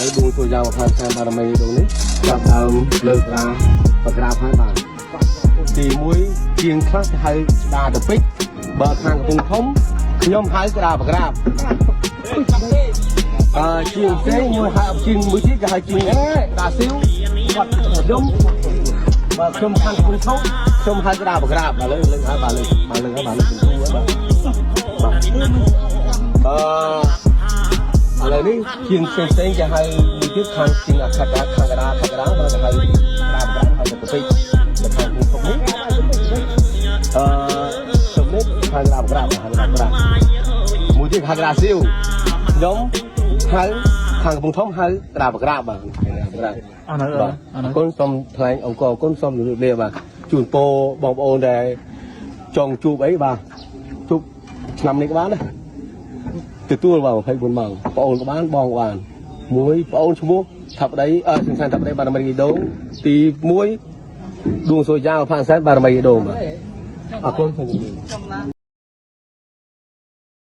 ហើយដួងសូយ៉ាផានសែនបារមីដងនេះចាប់ដើមលើករាបក្រាបហើយបាទទី1ជាងខ្លះគេហៅក្តារទៅពេជ្របើខាងកំពង់ធំខ្ញុំហៅក្តារបក្រាបអឺជាងផ្សេងមួយហៅជាងមួយទៀតគេហៅជាងក្តារស៊ីវគាត់ខ្ញុំបើខ្ញុំខាងកំពង់ធំខ្ញុំហៅក្តារបក្រាបបាទលើលើហើយបាទលើបាទលើហើយបាទលើកំពូលហើយបាទបាទអឺ ឥឡូវនេះជាងផ្សេងផ្សេងគេហៅមួយទៀតខាងជាងអខដាខាងកដាខាងកដាបើគេហៅក្តារក្តារហៅទៅពេកទៅខាងពុកនេះអឺសំនេះហៅក្តារក្រាបហៅក្តារក្រាបមួយទៀតហៅក្តារស៊ីវខ្ញុំហៅខាងកំពង់ធំហៅក្តារក្រាបបាទក្តារក្រាប អស់នៅ បាទ អស់នៅ អរគុណសូមថ្លែងអង្គរអរគុណសូមជម្រាបលាបាទជូនពរបងប្អូនដែលចង់ជួបអីបាទជួបឆ្នាំនេះក៏បានដែរទទួលបាទ24ម៉ោងបងអូនក៏បានបងក៏បានមួយបងអូនឈ្មោះថាប្តីអឺសិនសានថាប្តីបារមីដូងទី1ដួងសូយ៉ាផានសែនបារមីដូងបាទអរគុណសូមជម្រាបលា។